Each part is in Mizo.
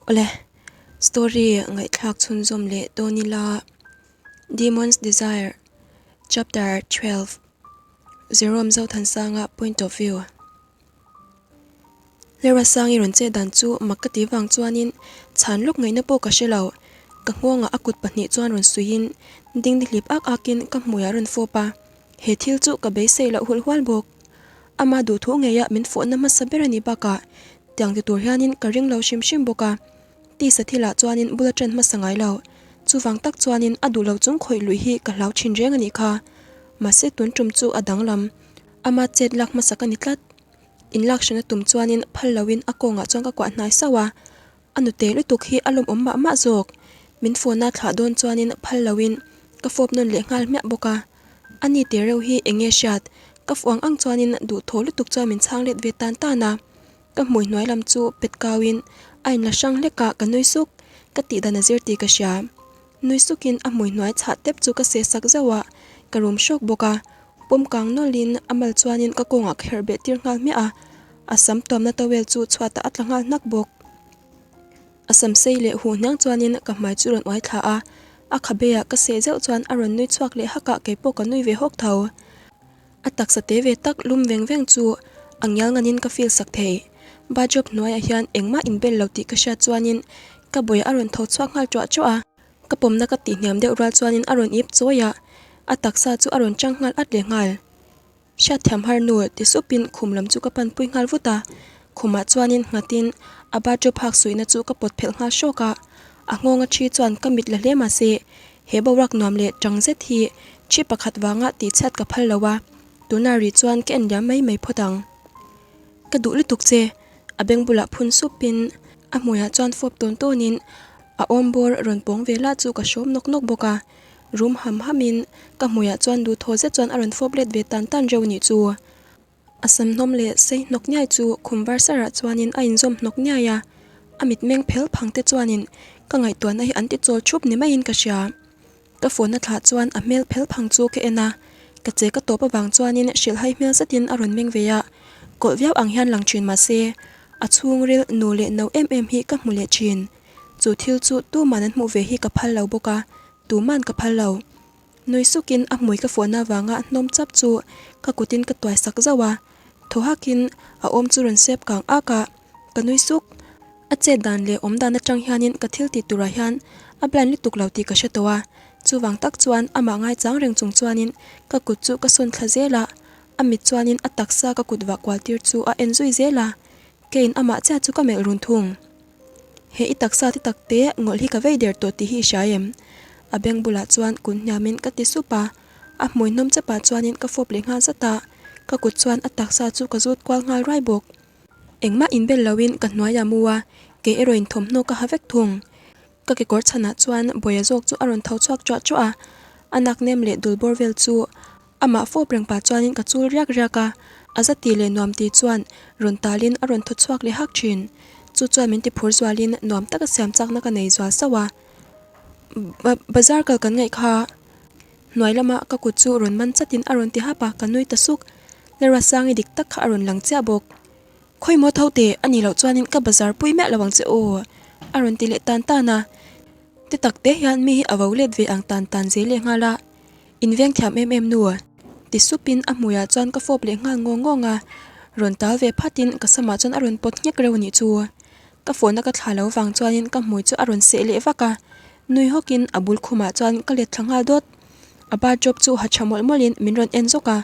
Awle, story ngaihthlak chhunzawm leh dawn ila Demon's Desire Chapter 12 Jerome Zothansanga Point of View Lerasang i rawn chet dan chu mak ka ti vang chuanin chhan lawk ngaihna pawh ka hre lo. Ka nghawngah a kut pahnih chuan rawn suihin dingdi hlip ak akin ka hmuiah rawn fawp a, he thil chu ka beisei loh hulh hual bawk. Ama duhthu ngeia min fawhna hmasa ber a nih bakah tiang ti tur hianin ka ring lo hrim hrim bawk a, tisa thilah chuanin bul a ṭan hmasa ngai lo. Chuvang tak chuanin a duh lo chung khawih luih hi ka hlau ṭhin reng a nih kha. Mahse tun ṭum chu a danglam. Ama chet lak hmasa ka ni tlat. In lak hran a tum chuanin phal loin a kawngah chuan ka kuah hnai sauh a, a nute lutuk hi a lawmawm mah mah zawk. Min phone a thlah dawn chuanin phal loin ka fawp nawn leh nghal hmiah bawk a. A ni te reuh hi eng nge hriat? Ka fuh ang ang chuanin duhthaw lutuk chuan min chhang let ve tan tan a. Ka hmui hnuai lam chu pet kauin a inla hrang hlek a, ka nui suk. Ka tih dan a zir tih ka hria. Nui sukin a hmui hnuai chhah tep chu ka seh sak zauh a, ka rum hrawk bawk a. Pawm kang nawlhin a mal chuanin ka kawngah ka herh beh tir nghal hmiah a, a sam tuamna towel chu chhuatah a tla nghal hnak bawk. A sam sei leh huh hniang chuanin ka hmai chu rawn uai thla a, a khabeah ka seh zeuh chuan a rawn nui chhuak leh hak a, keipawh ka nui ve hawk tho. A taksa te ve tak lum veng veng chu a ngial nganin ka feel sak thei. Bathrobe hnuaiah hian engmah inbel lo tih ka hriat chuanin ka bawih a rawn tho chhuak nghal ṭuah ṭuah a. Ka pawmna ka tih hniam deuh rual chuanin a rawn ip chawi a, a taksa chu a rawn chang nghal at leh nghal. Hriatthiam har nu ti supin khum lam chu ka panpui nghal vut a, khumah chuanin nghatin a bathrobe hak suihna chu ka pawt phelh nghal hrawk a, a nghawnga thi chuan ka mit la hle mahse he boruak nuam leh tang zet hi thi pakhat vanga tihchhiat ka phal lo a, tunah rih chuan ka en liam mai mai phawt ang. Ka duh lutuk che, a beng bulah phun supin a hmuiah chuan fawp tawn tawnin a awm bawr rawn pawng ve lah chu ka hrawm nawk nawk bawk a. Rum ham hamin ka hmuiah chuan duhthaw zet chuan a rawn fawp let ve tan tan reuh nih chu. A sam hnawm leh sei hnawk niai chu khum var sarah chuanin a inzawm hnawk niai a, a mitmeng phel phang te chuanin ka ngaihtuahna hi an ti chawl thup ni maiin ka hria. Ka phone a thlah chuan a hmel phel phang chu ka en a, ka che ka tawp avang chuanin hrilhhai hmel zetin a rawn meng ve a, kawlh viau ang hian lang thin mahse a chhungril nu leh no em em hi ka hmu leh thin. Chu thil chu tuman an hmuh ve hi ka phal lo bawk a, tuman ka phal lo. Nui sukin a hmui ka fuahna avanga hnawm chap chu ka kutin ka tuai sak zauh a, thaw hakin a awm chu rawn sep kang ak a, ka nui suk. A chet dan leh awm dan atang hianin ka thil tih turah hian a blind lutuk lo tih ka hre tawh a, chuvang tak chuan amah ngaichang reng chung chuanin ka kut chu ka sawn thla zel a, a mit chuanin a taksa ka kut vah kual tir chu a en zui zel a, keiin amah chiah chu ka melh run thung. He i taksa te tak te ngawlh hi ka vei der tawh tih hi i hria em? A beng bulah chuan kun hniamin ka ti sup a, a hmui hnawm chepah chuanin ka fawp leh nghal zat a, ka kut chuan a taksa chu ka zut kual nghal ruai bawk. Engmah inbel loin ka hnuaiah mu a, kei erawhin thawmhnaw ka ha vek thung. Ka kekawr chhanah chuan Bawia zawk chu a rawn tho chhuak ṭuah ṭuah a, a nak nem leh dul bawr vel chu Amah fawp reng pah chuanin ka chul riak riak a, a za ti leh nuam ti chuan rawn talin a rawn thaw chhuak leh hak thin. Chu chuan min ti phur zualin nuam taka siam chakna ka nei zual sauh a. Ba bazar kal kan ngaih kha. Hnuai lama ka kut chu rawn man chatin a rawn ti hap a, ka nui ta suk. Lalruatsangi dik tak kha a rawn lang chiah bawk. Khawi maw tho teh, a nih loh chuanin ka bazar pui miah lo ang che aw, a rawn ti leh tan tan a. Ti tak te hian mi hi a vo let ve ang tan tan zel leh nghal a. In veng thiam em em nu. Ti supin a hmuiah chuan ka fawp leh nghal ngawng ngawng a, rawn tal ve phatin ka samah chuan a rawn pawt nghek reuh anih chu. Ka fawhna ka thla lo vang chuanin ka hmui chu a rawn seh leh vak a, nui hawkin a bul khumah chuan ka let thla nghal dawt. A bathrobe chu ha tha mawlh mawlhin min rawn en zawk a,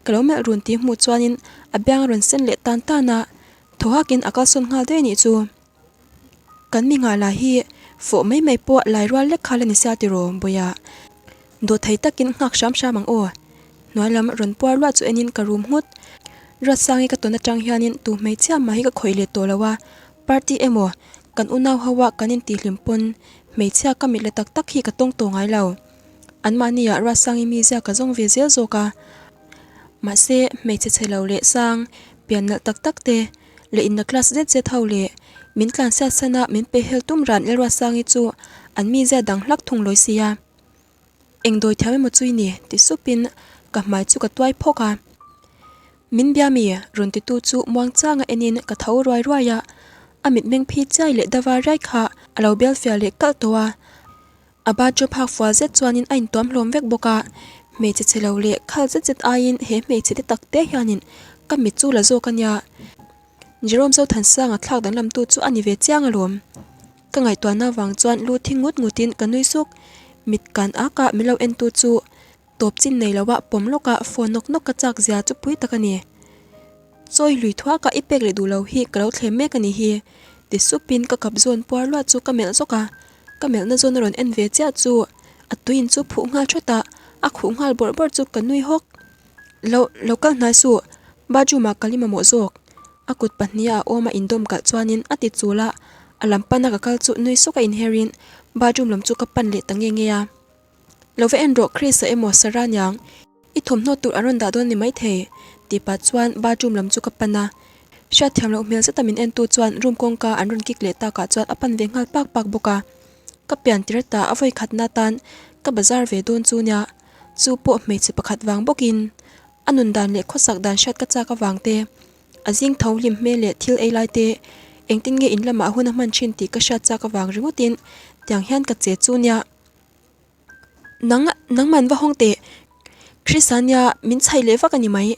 ka lo melh run tih hmuh chuanin a biang a rawn sen leh tan tan a, thaw hakin a kalsawn nghal daih anih chu. Kan mi nghah lah hi fawh mai mai pawh lai rual lek kha la ni sia tiraw Bawia. Dawhthei takin nghak hram hram ang aw. Hnuai lam rawn puar luah chu enin ka rum nghut. Ruatsangi ka tawn atang hianin tu hmeichhia mah hi ka khawih leh tawh lo a, party emaw kan unau ho a kan intihhlim pawn hmeichhia ka mit la tak tak hi ka tawng tawh ngai lo. Anmahniah Ruatsangi mizia ka zawng ve zel zawk a. Mahse hmeichhe chhe lo leh sang pian nalh tak tak te leh inna class zet zet ho leh min tlansiat sana min pe hel tum ran Lalruatsangi chu an mizia dang hlak thung lawi sia. Eng dawi thiam emaw chu i ni ti supin ka hmai chu ka tuai phawk a. Min bia mi rawn titu chu muang changa enin ka tho ruai ruai a. A mitmeng phi chiai leh dava riai kha a lo bial fiah leh kalh tawh a. A bathrobe hak fual zet chuanin a intuam hlawm vek bawk a, hmeichhe chhe lo leh khal zet zet aiin he hmeichhe te tak te hianin ka mit chu la zawk a nia. Jerome Zothansanga thlak danglamtu chu a ni ve chiang alawm. Ka ngaihtuahna vang chuan lu thi ngut ngutin ka nui suk. Mit kan ak a min lo entu chu tawp chin nei loa pawm lawka phone nawk nawk ka chak zia chu pui tak a ni. Chawi hlui thuaka i pek leh duh lo hi ka lo thlem mek a ni hi ti supin ka kap zawn puar luat chu ka melh zawk a. Ka melhna zawn a rawn en ve chiah chu a tuiin chu phuh nghal thawt a, a khuh nghal bawrh bawrh chu ka nui hawk. Lo lo kal hnai suh, bathroom ah kal i mamawh zawk. A kut pahniha a awm a indawm kalh chuanin a ti chul a, a lam pana ka kal chu nui sawk a inher in bathroom lam chu ka pan leh ta nge nge a. Lo va en rawh Chris-a emaw Sarah niang, i thawmhnaw tur an rawn dah dawn ni maithei tih pah chuan bathroom lam chu ka pan a. Hriatthiam loh hmel zeta min entu chuan room kawngka an rawn kik leh takah chuan a pan ve nghal pak pak bawk a. Ka pian tir ta a vawi khatna tan ka bazar ve dawn chu nia, chu pawh hmeichhe pakhat vang bawkin a nun dan leh khawsak dan hriat ka chak avang te, a zing tho hlim hmel leh thil ei lai te, engtin nge in lamah hun a hman thin tih ka hriat chak avang ringawtin tiang hian ka che chu nia. Nang, nangman va hawng teh. Krista nia min chhaih leh vak a ni mai.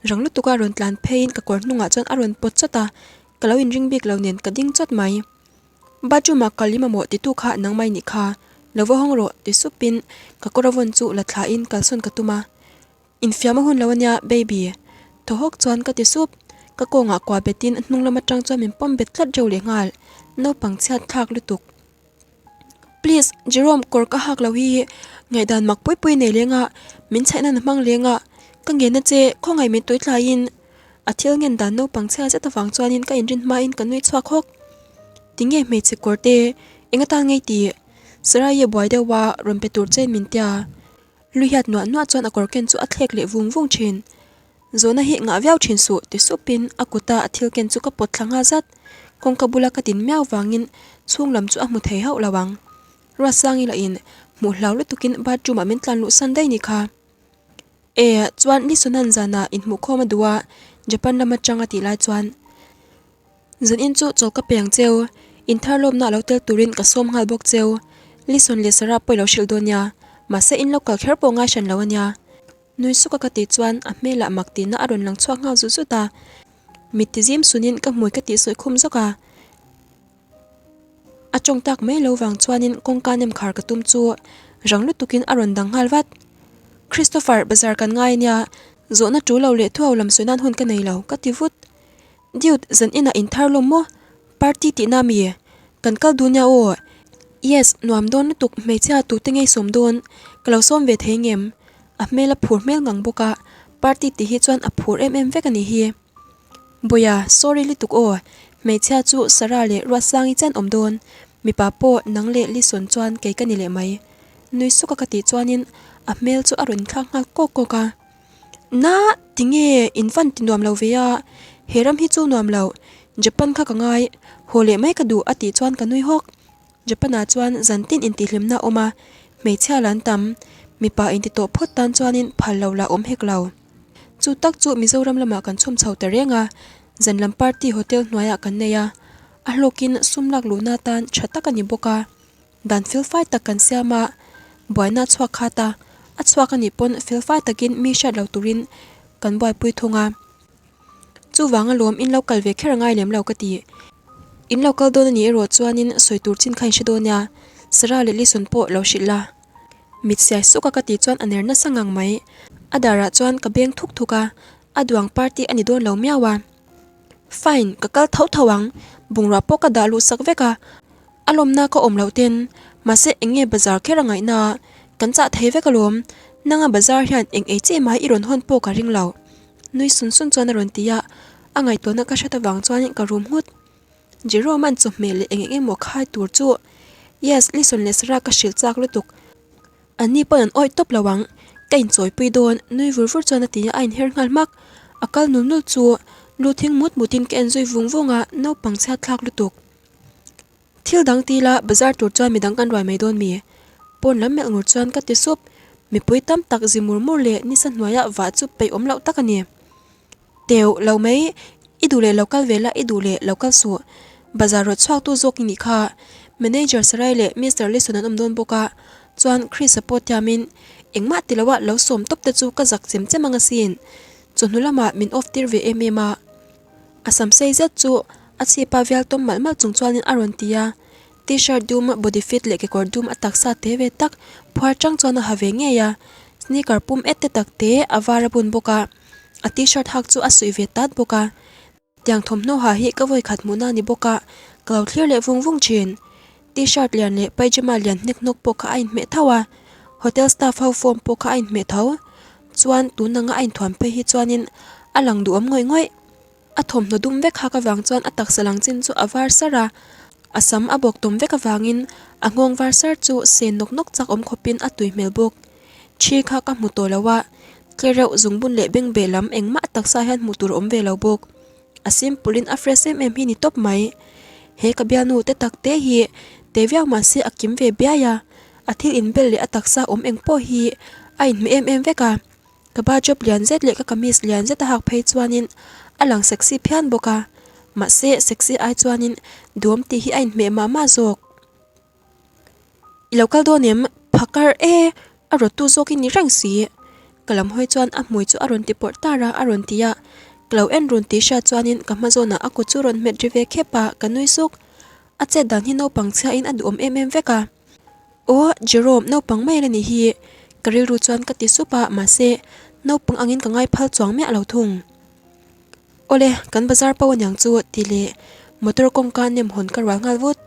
Rang lutuk a rawn tlan pheiin ka kawr hnungah chuan a rawn pawt chawt a, ka lo inring bik lo nen ka ding chawt mai. Bathroom ah kal i mamawh titu kha nangmah i nih kha, lo va hawng rawh ti supin ka kawr a vawn chu la thlain kalsawn ka tum a. Infiam a hun lo ania baby. Thaw hawk chuan ka ti sup. Ka kawngah kua betin hnung lam atang chuan min pawm bet tlat reuh leh nghal. Naupang chhiat thlak lutuk. Please Jerome kawr ka hak lo hi ngaihdan mak pui pui nei leng a, min chhaih nan a hmang leng a, ka ngen a che khawngaih min tui tlaiin a thil ngen dan naupang chhia zet avang chuanin ka inrin hmain ka nui chhuak hawk. Tinge hmeichhe kawr te eng atan ngei tih Sarai a buai deuh a rawn pe tur chein min tia. Lu hiat nuah nuah chuan a kawr ken chu a thlek leh vung vung thin. Zawhna hi ngah viau thin suh ti supin a kuta a thil ken chu ka pawt thla nghal zat. Kawngka bula ka din miau vangin chhung lam chu a hmu thei hauh lo ang. Ruatsangi lahin hmuh hlau lutukin bathroom ah min tlan luh san daih ni kha. E, chuan Lisonan zanah inhmuhkhawm a duh a, Japan lam atang a tih lai chuan. Zanin chu chaw ka pe ang cheu, inthar lawmna a lo tel turin ka sawm nghal bawk cheu. Lison leh Sarah pawh i lo hrilh dawn nia, mahse in lo kal kher pawh ngai hran lo a nia. Nui suka ka tih chuan a hmelah mak tihna a rawn lang chhuak nghal zut zut a. Mit ti zim sunin ka hmui ka tih sawi khum zawk a. A tawng tak mai lo vang chuanin kawngka nem khar ka tum chu rang lutukin a rawn dang nghal vat. Christopher, bazar kan ngai a nia, zawhna tul lo leh thuau lam sawi nan hun ka nei lo, ka ti vut. Dude, zan inah in thar lawm maw? Party tihna mi? Kan kal dun nia aw. Yes, nuam dawn lutuk hmeichhia tute ngei sawm dawn. Ka lo sawm ve thei ngem? A hmel a phur hmel ngang bawk a, party tih hi chuan a phur em em vek a nih hi. Bawia, sorry lutuk aw. Hmeichhia chu Sarah leh Ruatsangi chian awm dawn. Mipa pawh nang leh Lison chuan kei ka ni leh mai. Nui suk a ka tih chuanin a hmel chu a rawn inthlak nghal kawk kawk a. Na, tinge in van ti nuam lo ve a, he ram hi chu nuam lo, Japan kha ka ngai, haw leh mai ka duh a tih chuan ka nui hawk. Japan ah chuan zan tin intihhlimna a awm a, hmeichhia la an tam, mipa inti tawh phawt tan chuanin phal lo lah awm hek lo. Chu tak chu Mizoram lamah kan chhawm chho ta reng a, zan lam party hotel hnuaiah kan nei a, a hlawkin sum lak luhna tan tha tak a ni bawk a. Dan felfai tak kan siam a, buaina a chhuak khat a, a chhuak a nih pawn felfai takin mi hriat lo turin kan buaipui thung a. Chuvang alawm in lo kal ve kher a ngai lem lo ka ti. In lo kal dawn a nih erawh chuanin sawi tur chin kha in hre dawn nia, Sarah leh Lison pawh lo hrilh la. Mit siai suk a ka tih chuan a ner nasa ngang mai. A darah chuan ka beng thuk thuk a, a duang party a ni dawn lo miau a. Fine, ka kal tho tho ang, bungrua pawh ka dah luh sak vek a. A lawmna ka awm loh ten, mahse eng nge bazar kher a ngaihna a, kan chah thei vek alawm, nanga bazar hian eng ei che mai i rawn hawn pawh ka ring lo. Nui sun sun chuan a rawn ti a, a ngaihtuahna ka hret avang chuan ka rum nghut. Jerome an chawhmeh leh eng eng emaw khai tur chu Yes, Lison leh Sarah ka hrilh chak lutuk. Anni pawn an awih tawp lo ang, ka inchawipui dawn, nui vur vur chuan a ti a, a inher nghal hmak. A kal nul nul chu lu thing mut mutin ka en zui vung vung a, naupang chhiat thlak lutuk. Thil dang ti la, bazar tur chuan midang kan ruai mai dawn mi? Pawn lam melh ngur chuan ka ti sup. Mipui tam tak zi mur mur leh nisa hnuaia vah chu peih awm loh tak a ni. Teu lo mai, i duh leh lo kal ve la, i duh leh lo kal suh. Bazar rawt chhuaktu zawk i nih kha. Manager Sarai leh Mister Lison an awm dawn bawk a, chuan Chris-a pawh tiamin engmah ti loa lo sawm tawp te chu ka zak chem chem ang asin. Chawhnu lamah min off tir ve em em a. A sam sei zet chu a chhipa vial tawm malh malh chung chuanin a rawn ti a. T-shirt dum, body fit leh kekawr dum a taksa te ve tak phuar chang chuan a ha ve ngei a. Sneaker pum et te tak te a var a bun bawk a. A t-shirt hak chu a suih ve tat bawk a. Tiang thawmhnaw ha hi ka vawikhat hmuhna a ni bawk a, ka lo thlir leh vung vung thin. T-shirt lian leh pyjama lian hnek hnawk pawh kha a inhmeh tho a, hotel staff ho form pawh kha a inhmeh tho. Chuan tun anga a inthuam phei hi chuanin a lang duhawm ngawih ngawih. A thawmhnaw dum vek hak avang chuan a taksa lang chin chu a var sar a, a sam a bawk tawm vek avangin a nghawng var sar chu sen nawk nawk chak awm khawpin a tui hmel bawk. Thi kha ka hmu tawh lo a, tle reuh zungbun leh bengbeh lam engmah a taksa hian hmuh tur a awm ve lo bawk. A simple in a fresh em em hi ni tawp mai. He ka bialnu te tak te hi te viau mah se a kim ve biai a, a thil inbel leh a taksa awm eng pawh hi a inhmeh em em vek a. Ka bajob lian zet leh ka kamis lian zet a hak phei chuanin a lang sexy phian bawk a, mahse sexy ai chuanin duam tih hi a inhmeh mah mah zawk. I lo kal dawn em? Phakar e! A rawttu zawk i ni reng si. Ka lam hawi chuan a hmui chu a rawn ti pawrh tar a, a rawn ti a. Ka lo en run tih hriat chuanin ka hma zawnah a kut chu rawn hmet ri ve khep a, ka nui suk. A chet dan hi naupang chhiain a duhawm em em vek a. Aw, Jerome, naupang mai la nih hi. Ka rilru chuan ka ti sup a, mahse, naupang angin ka ngai phal chuang miah lo thung. Awle, kan bazar pau aniang chu tih leh motor kawngka nem hawn ka rual nghal vut.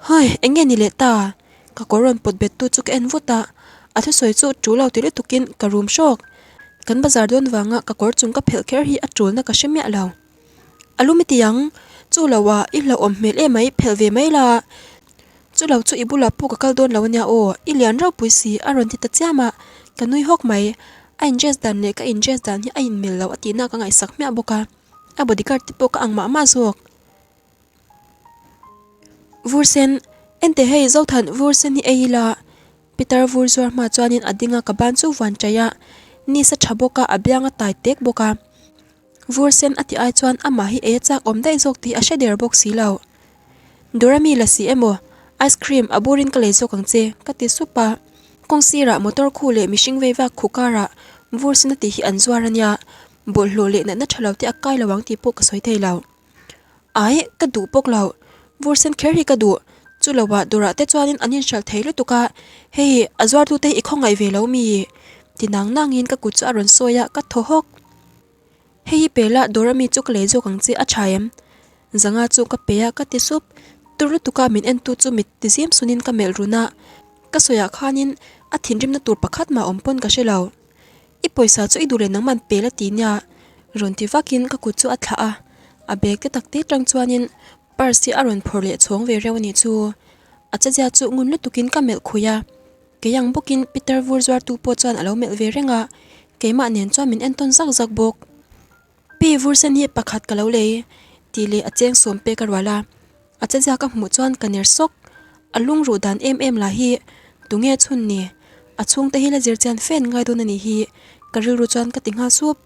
Hai, eng nge ni leh ta? Ka kawr rawn pawt bet tu chu ka en vut a, a thusawi chu tul lo ti lutukin ka rum hrawk. Kan bazar dawn vanga ka kawr chung ka phelh kher hi a tulna ka hre miah lo. A lum i ti ang, chu lo ah i hlauhawm hmel emai phelh ve mai la. Chu lo chu i bulah pawh ka kal dawn lo ania aw, i lian ropui si a rawn ti ta chiam a, ka nui hawk mai. A in dress dan leh ka in dress dan hi a inmil lo a tihna ka ngaihsak hmiah bawk a, a bodyguard te pawh ka ang mah mah zawk. Vur sen, Ente hei Zothan vur sen hi ei ila Peter vur zuar hma chuanin a ding a ka ban chu vuan chaih a, nisa tha bawk a a biang a tai tek bawk a. Vur sen a tih ai chuan amah hi ei a chak awm daih zawk tih a hre der bawk si lo. Dorami la si emaw ice cream a burin ka lei zawk ang che ka ti sup a. Kawng sirah motor khu leh mihring vei vak khu karah vur sen a tih hi an zuar a nia, bawlhhlawh leh natna tha lo te a kai lo ang tih pawh ka sawi thei lo. Ai, ka duh bawk lo. Vur sen kher hi ka duh. Chu lo ah dawrah te chuanin an inhralh thei lutuk a, hei a zuartute hi i khawngaih ve lo mi? Ti nang nangin ka kut chu a rawn sawi a, ka thaw hawk. Hei hi pe la, dawr ami chu ka lei zawk ang che, a tha em? Zanga chu ka pe a, ka ti sup. Tur lutuka min entu chu mit ti zim sunin ka melh run a, ka sawiah khanin a thinrimna tur pakhat mah awm pawn ka hre lo. I pawisa chu i duh leh nangman pe la ti nia rawn ti vakin ka kut chu a thlah a, a bag te tak te tang chuanin purse hi a rawn phawrh leh chhawng ve reuh a nih chu. A chezia chu ngun lutukin ka melh khui a, kei ang bawkin Peter vur zuartu pawh chuan a lo melh ve reng a, keimah nen chuan min entawn zak zak bawk. Pi vur sen hi pakhat ka lo lei tih leh a cheng sawm pek a rual a, a chezia ka hmuh chuan ka ner sawk. A lungruh dan em em lah hi tunge chhun ni? A chhungte hi la zir chian fen ngai dawn a nih hi ka rilru chuan ka ti nghal sup.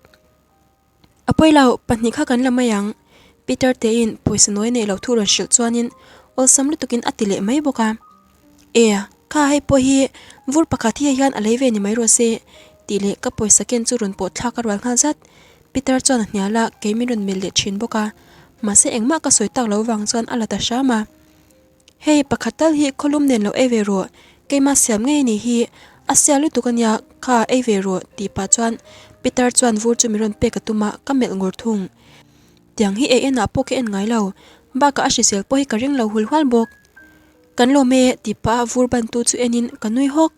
A pawi lo, pahnih kha kan la mai ang Peter tein pawisa nawi neih loh thu rawn hrilh chuanin awlsam lutukin a ti leh mai bawk a. E, kha hei pawh hi vur pakhat hi hei hian a lei ve ni mai rawh se tih leh ka pawisa ken chu rawn pawh thlak a rual nghal zat. Peter chuan a hnial a, kei min rawn melh leh thin bawk a, mahse engmah ka sawi tak lo vang chuan a la ta hram a. Hei, pakhat tal hi khawlum nen lo ei ve rawh, keimah siam ngei a nih hi, a sial lutuk a nia, kha ei ve rawh tih pah chuan Peter chuan vur chu min rawn pek a tum a, ka melh ngur thung. Tiang hi ei enah pawh ka en ngai lo, bakah a hrisel pawh hi ka ring lo hul hual bawk. Kan lawm e tih pah a vur bantu chu enin ka nui hawk,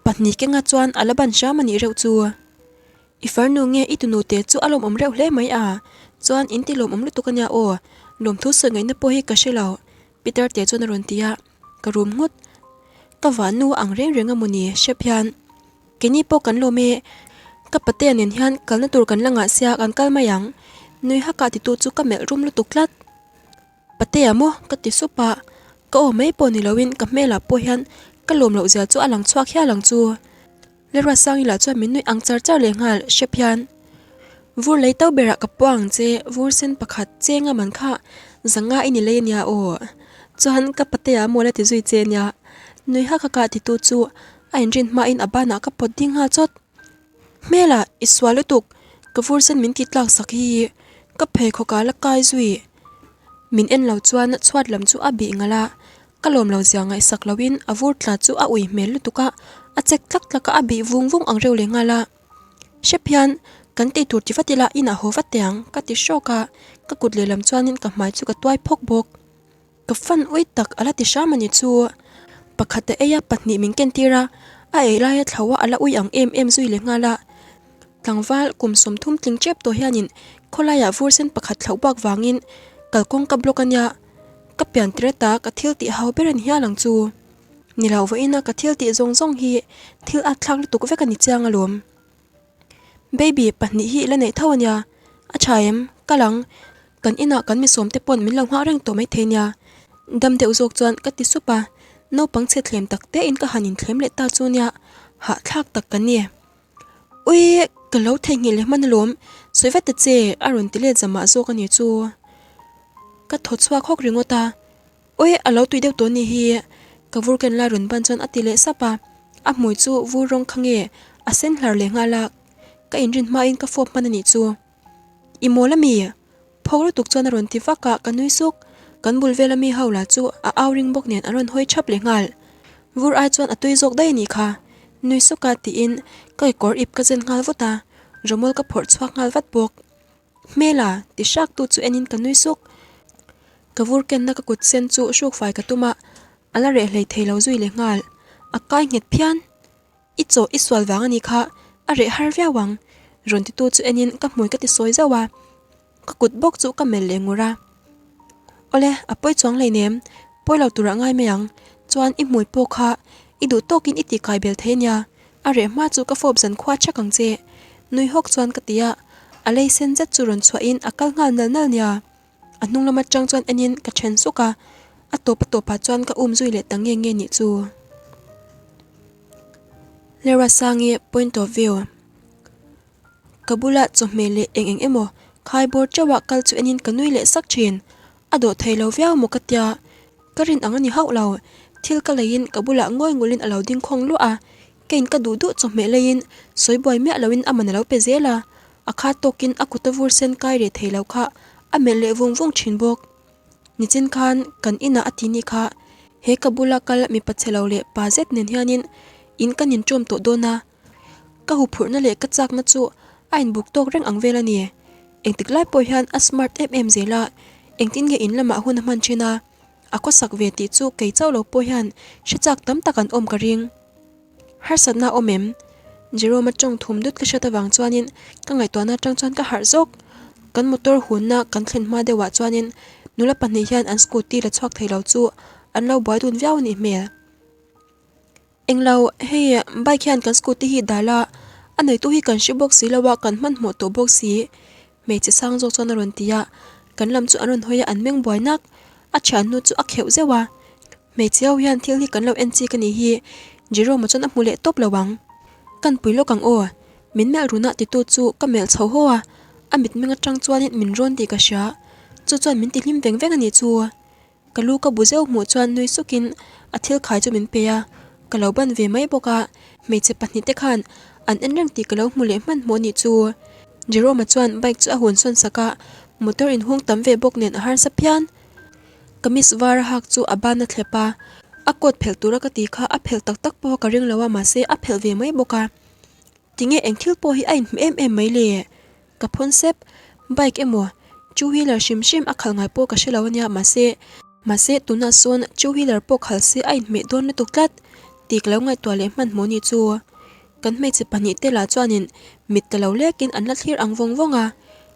pahnih kenga chuan a la ban hram a nih reuh chu. I farnu nge i tunu te chu a lawmawm reuh hle mai a, chuan in ti lawmawm lutuk a nia aw, lawmthu sawi ngaihna pawh hi ka hre lo, Peter te chuan a rawn ti a, ka rum nghut. Ka vannu ang reng reng a mawni hrep hian keini pawh kan lawm e, ka patea nen hian kalna tur kan la ngah sia kan kal mai ang, nui hak ah titu chu ka melh rum lutuk tlat. Patea maw? Ka ti sup a, ka aw mai pawh ni loin ka hmelah pawh hian ka lawm loh zia chu a lang chhuak hial ang chu. Lerua Sangila chuan min nuih ang char char leh nghal hrep hian. Vur lei to berah ka pawh ang che, vur sen pakhat chenga man kha zanga i ni lei ania aw. Chuan ka patea maw la ti zui che ania. Nui hak haka titu chu a inrin hmain a banah ka pawt ding nghal chawt. Hmela, i sual lutuk, ka vur sen min tih tlak sak hi ka pheikhawk ah la kai zui. Min en lo chuan chhuat lam chu a bih ngalh a, ka lawm lo zia ngaihsak loin a vur tla chu a ui hmel lutuk a, a chek tlak tlak a, a bih vung vung ang reuh leh nghal a. Hrep hian kan tih tur ti vat ila inah haw vat teh ang ka ti hrawk a, ka kut lehlam chuanin ka hmai chu ka tuai phawk bawk. Ka fan ui tak a la ti hram a ni chu. Pakhat a ei a, pahnih min ken tir a, a ei laia thlo a a la ui ang em em zui leh nghal a. Tlangval kum 30 tling tep tawh hianin khawlaiah vur sen pakhat thlauh bak vangin kalkawng ka block a nia, ka pian tir ata ka thil tih hau ber a ni hial ang chu. Ni lo vawiina ka thil tih zawng zawng hi thil at thlak lutuk vek a ni chiang alawm. Baby pahnih hi i la neih tho a nia, a tha em? Kal ang, kan inah kan mi sawmte pawn min lo nghah reng tawh maithei nia. Dam deuh zawk chuan ka ti sup a, naupang chhe thlem tak tein ka han inthlem leh ta chu nia, hahthlak tak ka ni. Ui, ka lo theihnghilh leh hman alawm, sawi vat ta che a rawn ti let zamah zawk a ni chu. Ka thaw chhuak hawk ringawt a. Ui, a lo tui deuh tawh ni hi, ka vur ken lai rawn ban chuan a ti leh sap a, a hmui chu vur rawng kha nge a sen hlar leh nghal a, ka inrin hmain ka fawp hman a nih chu. I mawl ami? Phawk lutuk chuan a rawn ti vak a, ka nui suk. Kan bul vela mi ho lah chu a au ring bawk nen an rawn hawi thap leh nghal. Vur ai chuan a tui zawk daih a nih kha, nui suk a tiin ka kekawr ip ka zen nghal vut a, rawmawl ka phawrh chhuak nghal vat bawk. Hmela, ti hrak tu chu enin ka nui suk. Ka vur kenna ka kut sen chu hruk fai ka tum a, a la reh hlei thei lo zui leh nghal. A kai nghet phian. I chaw i sual vang a nih kha, a reh har viau ang. Rawn titu chu enin ka hmui ka ti sawi zauh a, ka kut bawk chu ka melh leh ngur a. Awle, a pawi chuang hleinem, pawi lo turah ngai mai ang. Chuan i hmui pawh kha i duh tawkin i tih kai bel thei ania, a reh hma chu ka fawp zan khua chak ang che. Nui hawk chuan ka ti a, a lei sen zet chu rawn chhuahin a kal nghal nal nal nia. A hnung lam atang chuan enin ka then suk a, a tawp a tawpah chuan ka um zui leh ta nge nge nih chu. Lerwasangi point of view. Ka bula chawhmeh leh eng eng emaw khai bawr teuh ah kal chu enin ka nui leh sak thin. A dawh thei lo viau maw ka tia, ka rin ang a ni hauh lo. Thil ka leiin ka bulah ngawi ngulin a lo ding khawng luah a, keiin ka duh duh chawhmeh leiin sawi buai miah loin a man a lo pe zel a. A kha tawkin a kut a vur sen kai reh thei lo kha a melh leh vung vung thin bawk. Nichin khan kan inah a ti ni kha he ka bula kal mipa chhe lo leh pa zet nen hianin in kan inṭawm tawh dawn a, ka huphurhna leh ka chakna chu a inbuk tawk reng ang vel a ni. Engtik lai pawh hian a smart em em zel a, engtin nge in lamah hun a hman thin a, a khawsak ve tih chu kei chauh lo pawh hian hre chak tam tak an awm ka ring. Harsatna a awm em? Jerome-a tawng thum dut ka hriat avang chuanin ka ngaihtuahna atang chuan ka harh zawk. Kan motor hunna kan thlen hma deuhah chuanin nula pahnih hian an scooty la chhuak thei lo chu an lo buai dun viau a nih hmel. Englo, hei bike hian kan scooty hi dal a, a neitu hi kan hre bawk si lo a, kan hmanhmawh tawh bawk si. Hmeichhe sang zawk chuan a rawn ti a, kan lam chu an rawn hawi a, an meng buai nak. A thiannu chu a kheuh zeuh a, Hmeichhe ho hian thil hi kan lo en chik a nih hi, Jerome-a chuan a hmu leh tawp lo ang. Kan pui lawk ang aw, min melh run a titu chu ka melh chho haw a, a mitmeng atang chuanin min rawn tih ka hria, chu chuan min ti hlim veng veng a nih chu. Ka lu ka bu zeuh hmuh chuan nui sukin a thil khai chu min pe a, ka lo ban ve mai bawk a, hmeichhe pahnih te khan an en reng tih ka lo hmu leh hmanhmawh a nih chu. Jerome-a chuan bike chu a hun sawn sak a, motor inhung tam ve bawk nen a harsa phian. Kamis var a hak chu a ban a thlep a, a coat phelh tura ka tih kha a phelh tak tak pawh ka ring lo a mahse a phelh ve mai bawk a. Tinge eng thil pawh hi a inhmu em em mai le? Ka phawn sep, bike emaw two wheeler hrim hrim a khalh ngai pawh ka hre lo ania mahse mahse tunah sawn two wheeler pawh khalh se a inhmeh dawn lutuk tlat tih ka lo ngaihtuah leh hmanhmawh ni chu. Kan hmeichhe pahnih te lah chuanin mit ta lo lekin an la thlir ang vawng vawng a,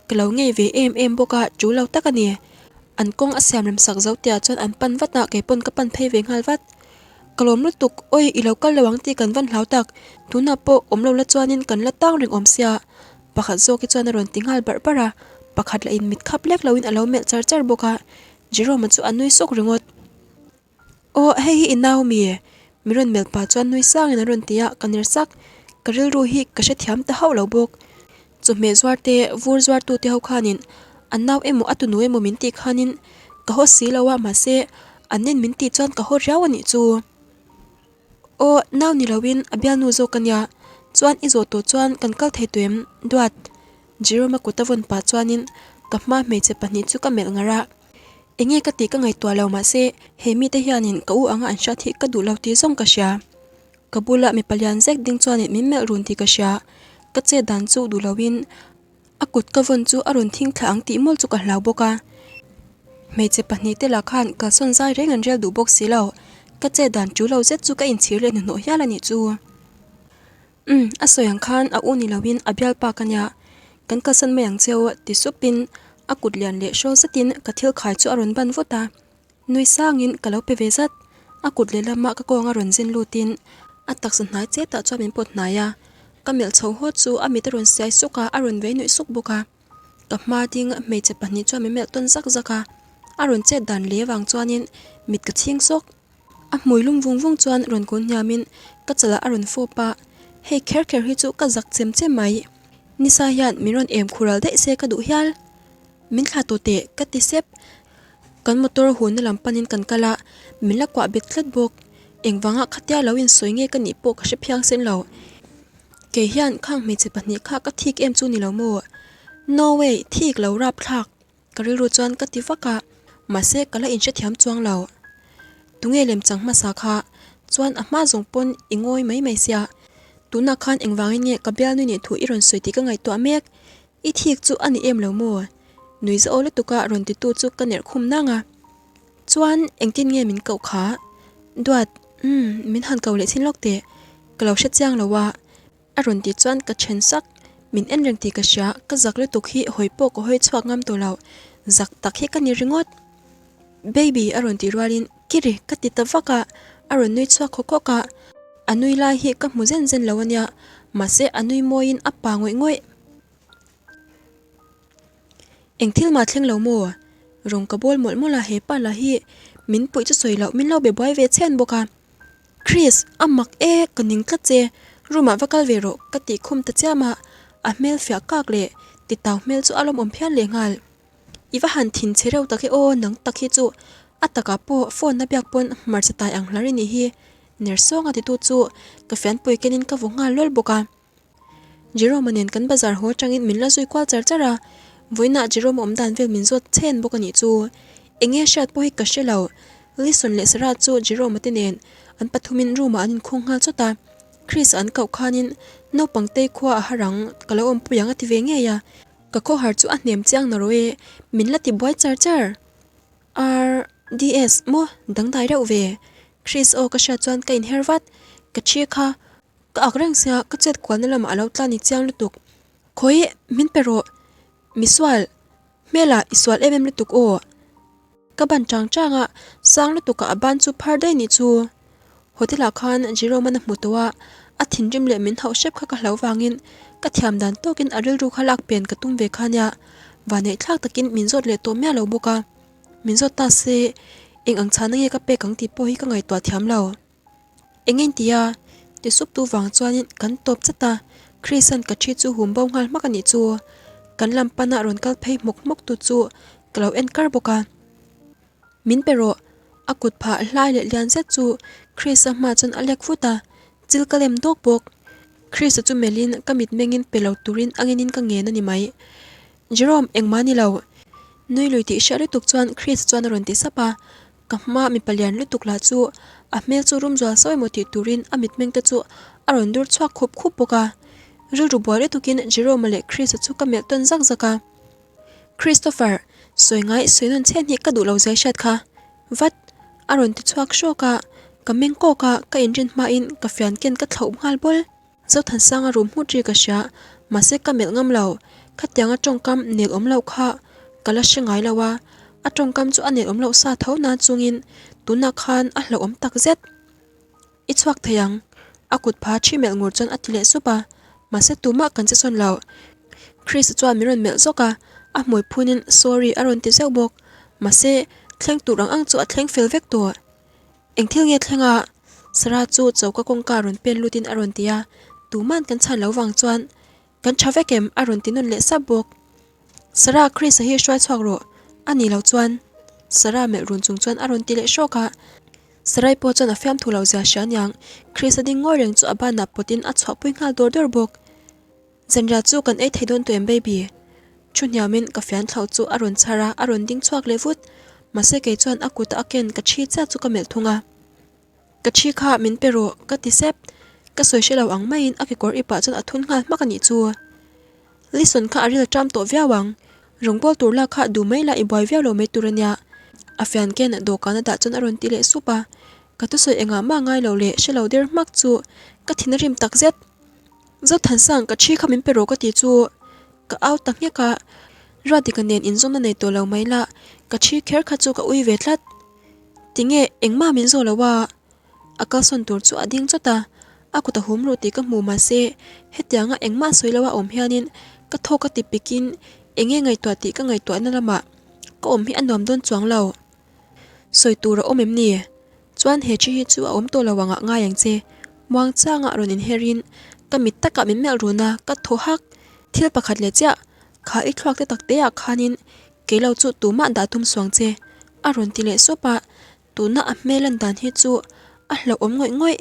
ka lo ngei ve em em bawk a, tul lo tak a ni. An kawng a siam rem sak zo tihah chuan an pan vat a, kei pawn ka pan phei ve nghal vat. Ka lawm lutuk, awi i lo kal lo ang tih kan van hlau tak, tunah pawh awm lo la chuanin kan la tang reng awm sia, pakhat zawk hi chuan a rawn ti nghal barh barh a, pakhat lah in mit khap lek loin a lo melh char char bawk a, Jerome-a chu a nui sawk ringawt. Aw, hei hi i nau mi? Mi rawn melh pah chuan nui sangin a rawn ti a, ka ner sak. Ka rilru hi ka hrethiam ta hauh lo bawk. Chawhmeh zuar te, vur zuar tu te ho khanin an nau emaw a tunu emaw min tih khanin ka haw si lo a mahse an nen min tih chuan ka haw riau a nih chu. Aw nau ni loin a bialnu zawk a nia chuan i zawh tawh chuan kan kal thei tawh em Duat? Jerome-a kut a vawn pah chuanin ka hma hmeichhe pahnih chu ka melh ngar a. Enge ka tih ka ngaihtuah lo mahse he mite hianin ka u anga an hriat hi ka duh lo tih zawng ka hria. Ka bula mipa lian zek ding chuanin min melh run tih ka hria. Ka chet dan chu duh loin a kut ka vawn chu a rawn thing thla ang tih mawlh chu ka hlau bawk a. Hmeichhe pahnihte lah khan kalsawn zai reng an rel duh bawk si lo. Ka chet dan chu lo zet chu ka inchhir leh hnuhnawh hial a nih chu. Umm, a sawi ang khan a u ni loin a bialpa ka nia. Kan kalsan mai ang cheu ti supin a kut lian leh hrawl zetin ka thil khai chu a rawn ban vut a. Nui sangin ka lo pe ve zat. A kut lehlama ka kawng a rawn zin lutin a taksa hnai chetah chuan min pawt hnai a. Ka melh chho haw chu a mit a rawn siai suk a, a rawn vei nuih suk bawk a. Ka hma ding hmeichhe pahnih chuan min melh tawn zak zak a. A rawn chet dan leh vang chuanin mit ka chhing sawk. A hmui lum vung vung chuan rawn kun hniamin ka chalah a rawn fawp a, hei kher kher hi chu ka zak chem chem mai. Nisa hian min rawn em khural daih se ka duh hial. Min thlah tawh teh ka ti sep. Kan motor hunna lam panin kan kal a, min la kuah bet tlat bawk. Engvanga khatia lo insawi nge ka nih pawh ka hre phiang sen lo. Kei hian khang hmeichhe pahnih kha ka thik em chu ni lo maw? No way, thik lo rapthlak. Ka rilru chuan ka ti vak a, mahse ka la inhrethiam chuang lo. Tunge lemchang hmasa kha chuan a hma zawng pawn i ngawi mai mai sia, tunah khan engvangin nge ka bialnui nih thu i rawn sawi tih ka ngaihtuah mek, i thik chu a ni em lo maw? Nui zauh lutuka rawn titu chu ka nerh khum nang a. Chuan engtin nge min koh kha? Duat, umm, min han ko leh chin lawk teh, ka lo hrechiang lo a. A rawn tih chuan ka then sak, min en reng tih ka hria, ka zak lutuk hi hawi pawh ka hawi chhuak ngam tawh lo, zak tak hi ka ni ringawt. Baby a rawn tih rualin Kiri ka ti ta vak a, a rawn nui chhuak khawk khawk a, a nui lai hi ka hmu zen zen lo a nia, mahse a nui mawiin a pa ngawih ngawih. Eng thil mah thleng lo maw? Rawng ka bawl mawlh mawlh a, hepa lah hi min puih chu sawi loh min lo be buai ve chhen bawk a. Chris, a mak e, ka ning tlat che, room ah va kal ve rawh ka tih khum ta chiam a, a hmel fiah kak leh titau hmel chu a lawmawm phian leh nghal. I va han thin che reuh tak e aw, nang tak hi chu a takah pawh phone a biak pawn hmarcha tai ang hlar i nih hi, ner sawng a titu chu ka fianpui kenin ka vaw nghal lawl bawk a. Jerome-a nen kan bazar haw atangin min la zui kual char char a, vawiinah Jerome-a awm dan vel min zawt chhen bawk a nih chu. Eng nge hriat pawh hi ka hre lo. Lison leh Sarah chu Jerome-a te nen an pathumin room-ah an inkhung nghal chawt a, Chris-a an koh khanin naupang tei khua a har ang, ka lo awmpui ang a ti ve ngei a. Ka khawhar chu a hnem chiang na rawh e, min la ti buai char char. RDS, maw dangdai reuh ve. Chris aw ka hriat chuan ka inher vat, ka thi kha. Ka ak reng sia, ka chet kualna lamah a lo tla ni chiang lutuk. Khawi, min pe rawh. Misual, hmelah i sual em em lutuk aw. Ka ban chang chang a, sang lutukah a ban chu phar daih nih chu. Hotel ah khan Jerome-an a hmu tawh a, a thinrim leh min hauh hrep kha ka hlau vangin ka thiam dan tawkin a rilru kha lak pen ka tum ve kha nia, vanneih thlak takin min zawt leh tawh miah lo bawk a. Min zawt ta se, eng ang chhana nge ka pek ang tih pawh hi ka ngaihtuah thiam lo. Eng eng tia? Ti sup tu vang chuanin kan tawp chat a, Chris-a'n ka thi chu hum bo nghal hmak a nih chu. Kan lam pana rawn kal phei hmawk hmawk tu chu ka lo en kar bawk a. Min pe rawh. A kut phah hlai leh lian zet chu Chris-a hma chuan a lek vut a, chil ka lem dawk bawk. Chris-a chu melhin ka mitmengin pe lo turin a ngenin ka ngen a ni mai. Jerome, engmah ni lo. Nui lui tih hriat lutuk chuan Chris-a chuan a rawn ti sap a, Ka hma mipa lian lutuk lah chu a hmel chu rum zual sawi maw tih turin a mitmeng te chu a rawn dur chhuak khup khup bawk a. Rilru buai lutukin Jerome-a leh Chris-a chu ka melh tawn zak zak a. Christopher, sawi ngai sawi nawn chhen hi ka duh lo zai hriat kha. Vat! A rawn ti chhuak hrawk a, ka meng kawk a, ka inrin hmain ka fian ken ka thlauh nghal bawl. Zothansanga rum hmut ri ka hria, mahse ka melh ngam lo. Khatianga tawngkam nel awm loh kha ka la hre ngai lo a, a tawngkam chu a nel awm loh sa tho nan chungin tunah khan a hlauhawm tak zet. I chhuak thei ang, a kut pha thi melh ngur chuan a ti leh sup a, mahse tumah kan che sawn lo. Chris-a chuan min rawn melh zawk a, a hmui phunin sorry a rawn ti zeuh bawk, mahse thleng tur ang ang chu a thleng fel vek tawh. Eng thil nge thleng a? Sarah chu choka kawngka rawn pen lutin a rawn ti a, tuman kan chhan lo vang chuan. Kan tha vek em? a rawn ti nawn leh sap bawk. Sarah, Chris-a hi hruai chhuak rawh. A nih loh chuan. Sarah melh run chung chuan a rawn ti leh hrawk a. Sarai pawh chuan a fiamthu lo zia hria aniang, Chris-a ding ngawi reng chu a banah pawtin a chhuahpui nghal dawr dawr bawk. Zanriah chu kan ei thei dawn tawh em baby? Thu hniamin ka fian thlauh chu a rawn chhar a, a rawn ding chhuak leh vut. Mahse kei chuan a kuta a ken ka thi chiah chu ka melh thung a. Ka thi kha min pe rawh ka ti sep. Ka sawi hre lo ang maiin a kekawr ipah chuan a thun nghal hmak a nih chu. Lison kha a ril ṭam tawh viau ang. Rawngbâwl tur lak kha duh mai la i buai viau lo mai tur a nia. A fian ken dawhkan a dah chuan a rawn ti leh sup a. Ka thusawi engah mah ngai lo leh hre lo der hmak chu ka thin a rim tak zet. Zothansang ka thi kha min pe rawh ka tih chu ka au ta nghek a. Ruatdika nen inzawmna nei tawh lo mai la ka thi kher kha chu ka ui ve tlat. Tinge engmah min zawh lo a? A kalsawn tur chu a ding chawt a, a kut a hum ruh tih ka hmu mahse hetianga engmah sawi lo a awm hianin ka thawk a ti pikin enge ngaihtuah tih ka ngaihtuahna lamah ka awm hi a nuam dawn chuang lo. Sawi tur a awm em ni? Chuan he thi hi chu a awm tawh lo angah ngai ang che. Muang changa rawn inherin ka mit takah min melh run a, ka thaw hak. Thil pakhat leh chiah, kha i thluak te tak teah khanin kei lo chu tumah dah tum suang che a rawn ti leh sup a. Tuna a hmel lan dan hi chu a hlauhawm ngawih ngawih.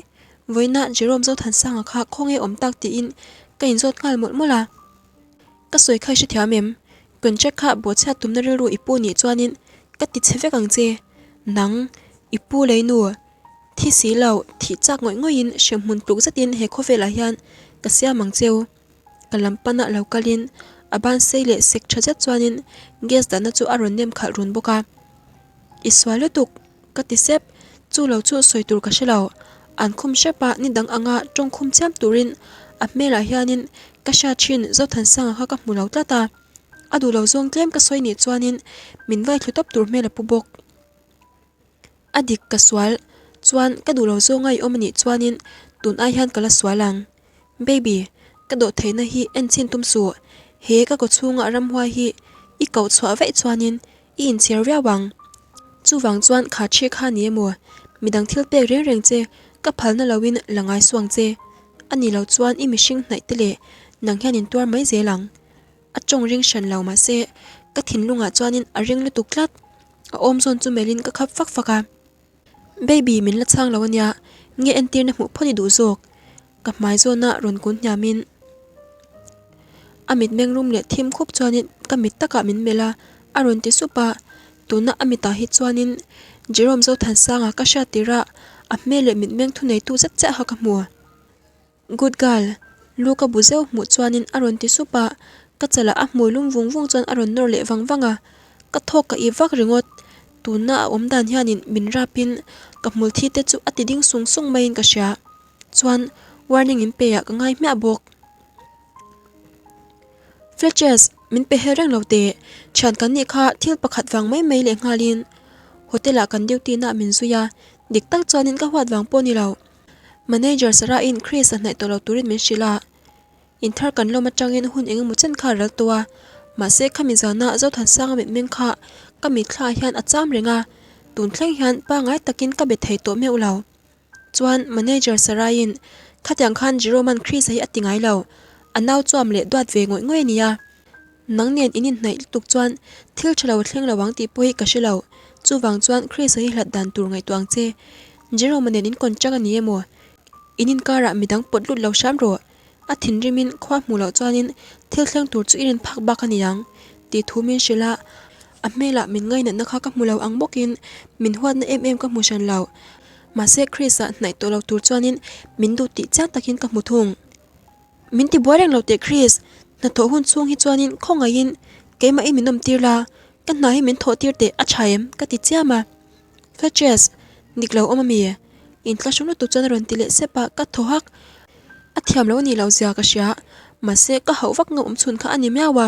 Vawiina Jerome Zothansanga kha khawnge awm tak tiin ka inzawt nghal mawlh mawlh a. Ka sawi kha i hrethiam em? Contract kha bawhchhiat tumna rilru i pu nih chuanin ka ti chhe vek ang che. Nang, i pu leinu, thi si lo, thih chak ngawih ngawihin hremhmun tluk zetin he khawvelah hian ka siam ang cheu. Ka lam pana lo kalin a ban sei leh sek tha zet chuanin gas dahna chu a rawn nem khalh run bawk a. I sual lutuk, ka ti sep. Chu lo chu sawi tur ka hre lo. An khum hrep a, ni dang anga tawng khum chiam turin a hmelah hianin ka hriat thin Zothansanga kha ka hmu lo tlat a. A duh lo zawng tlem ka sawi nih chuanin min vai thlu tawp tur hmel a pu bawk. A dik ka sual chuan ka duh lo zawnga i awm anih chuanin tun ai hian ka la sual ang. Baby, ka dawh theihna hi en chhin tum suh. He ka kaw chhunga ramhuai hi i koh chhuah vaih chuanin i inchhir viau ang. Chuvang chuan kha thi kha ni emaw, midang thil pek reng reng che ka phalna loin la ngai suang che. A nih loh chuan i mihring hnaih te leh nang hian in tuar mai zel ang. A tawng ring hran lo mahse ka thinlungah chuanin a ring lutuk tlat. A awm zawn chu melhin ka khap fak fak a. Baby min la chhang lo ania, nge entirna hmuh phawt i duh zawk? Ka hmai zawna rawn kun hniamin a mit meng rum leh thim khup chuanin ka mit takah min melh a, a rawn ti sup a. Tuna a mitah hi chuanin Jerome Zothansanga ka hriat tirh a, a hmel leh mitmeng thuneitu zet chiah kha ka hmu. Good girl, lu ka bu zeuh hmuh chuanin a rawn ti sup a, ka chalah a hmui lum vung vung chuan a rawn nawr leh vang vang a, ka thawk ka ip vak ringawt. Tuna a awm dan hianin min rapin ka hmul thi te chu a ti ding sung sung maiin ka hria. Chuan warning in pe ah ka ngai hmiah bawk. Fletches, min pe hel reng lo teh, thian kan nih kha thil pakhat vang mai mai leh nghalin hotel ah kan duty na min zui a, dik tak chuanin ka huat vang pawh ni lo. Manager Sarah-in Chris-a hnaih tawh lo turin min hrilh a, inthar kan lawm atangin hun eng emaw chen kha a ral tawh a, mahse khami zana Zothansanga mitmeng kha ka mitthla hian a cham reng a, tun thleng hian pangngai takin ka be thei tawh meuh lo. Chuan Manager Sarah-in khatiang khan Jerome-a'n Chris-a hi a ti ngai lo, a nau chuam leh duat ve ngawih ngawih a nia. Nang nen in inhnaih lutuk chuan thil tha lo a thleng lo ang tih pawh hi ka hre lo. Chuvang chuan Chris-a hi hlat dan tur ngaihtuah ang che. Jerome-a nen in contract a ni emaw? In inkarah midang pawt lut lo hram rawh. A thinrimin khua hmuh loh chuanin thil thleng tur chu i rin phak bak a ni ang tih thu min hrilh a. A hmelah min ngainatna kha ka hmu lo ang bawkin min huatna em em ka hmu hran lo. Mahse Chris-a hnaih tawh lo tur chuanin min duh tih chiang takin ka hmu thung. Min ti buai reng lo teh Chris, hnathawh hun chhung hi chuanin khawngaihin keimahin min awmtir la, ka hna hi min thawh tir teh a tha em? ka ti chiam a. Fletches, dik lo awm ami? Inthlahrung lutuk chuan a rawn ti leh sep a, ka thaw hak. A thiam lo anih loh zia ka hria, mahse ka hauh vak ngam awm chhun kha a ni miau a.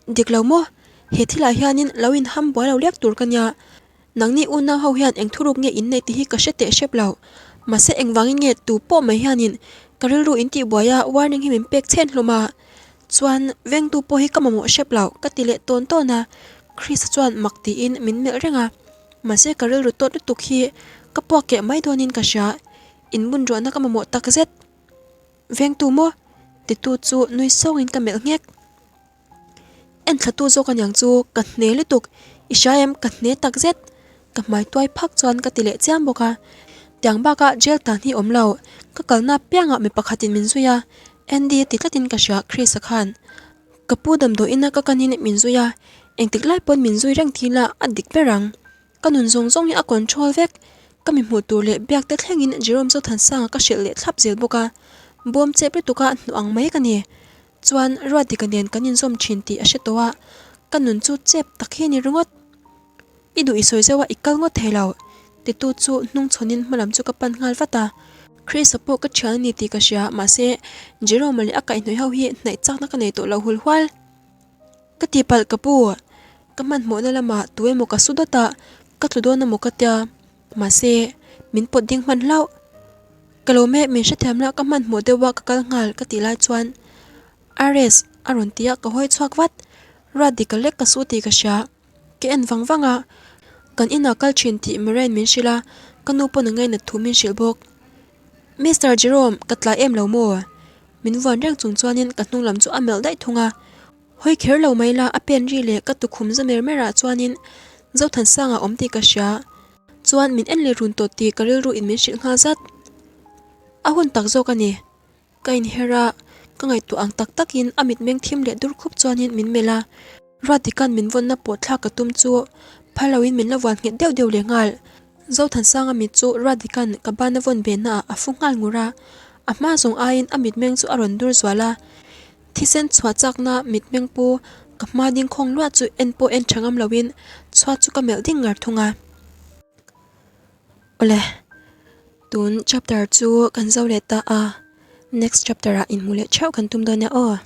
Dik lo maw? He thilah hianin lo inham buai lo lek tur ka nia. Nangni unau ho hian eng thuruk nge in neih tih hi ka hre teh hrep lo. Mahse engvangin nge tu pawh mai hianin ka rilru in tih buai a warning hi min pek chhen hlawm a. Chuan vengtu pawh hi ka mamawh hrep lo ka ti leh tawn tawn a. Chris-a chuan mak tiin min melh reng a. Mahse ka rilru tawt lutuk hi ka puak keh mai dawnin ka hria. Inbun ruahna ka mamawh takzet. Vengtu maw? Titu chu nui sawngin ka melh nghek. En thlatu zawk aniang chu ka hne lutuk, i hria em ka hne tak zet ka hmai tuai phak chuan ka ti leh chiam bawk a. Tiang bakah jail tan hi awm lo, ka kalna piangah mi pakhatin min zui a, Andy a ti tlatin ka hria Chris-a khan. Ka pu damdawiina ka kanin min zui a, engtik lai pawn min zui reng thil a, a dik ber ang. Ka nun zawng zawng hi a control vek, ka mi hmuh tur leh biak te thlengin Jerome Zothansanga ka hrilh leh thlap zel bawk a, bawm chep lutuka hnuh ang mai ka ni. Chuan Ruatdika nen kan inzawm thin tih a hre tawh a, ka nun chu chep tak hi a ni ringawt. I duh i sawi zeuh a, i kal ngawt thei lo, titu chu hnung chhawnin hmalam chu ka pan nghal vat a. Chris-a pawh ka thian a ni tih ka hria, mahse Jerome-a leh a kaihhnawih ho hi hnaih chakna ka nei tawh lo hul hual. Ka tihpalh ka pu, ka hmanhmawhna lamah tu emaw ka su dawt a, ka tlu dawn emaw ka tia, mahse min pawt ding hman hlauh. Ka lo meh min hrethiam lah ka hmanhmawh deuh a ka kal nghal ka tih lai chuan RS a rawn ti a ka hawi chhuak vat, ruat dik ka lek ka su tih ka hria, ka en vang vang a, kan inah kal thin tih Marian min hrilh a, ka nu pawn a ngainat thu min hrilh bawk. Mister Jerome ka tlai em lo maw? Min vuan reng chung chuanin ka hnung lam chu a melh daih thung a. Hawi kher lo mai la, a pen ri leh ka tukhum za mer mer ah chuanin Zothansanga awm tih ka hria. Chuan min en leh run tawh tih ka rilru in min hrilh nghal zat. A hun tak zawk a ni. Ka inher a, ka ngaihtuah ang tak takin a mitmeng thim leh dur khup chuanin min melh a. Ruatdika'n min vawnna pawh thlak ka tum chu phal loin min la vuan nghet deuh deuh leh nghal. Zothansanga mit chu Ruatdika'n ka bana vawn behna ah a fu nghal ngur a, a hma zawng aiin a mitmeng chu a rawn dur zual a. Thisen chhuah chakna mitmeng pu ka hma ding khawng luah chu en pawh en tha ngam loin chhuat chu ka melh ding ngar thung a. Awle, tun chapter chu kan zo leh ta a, next chapter ah inhmuh leh theuh kan tum dawn nia aw.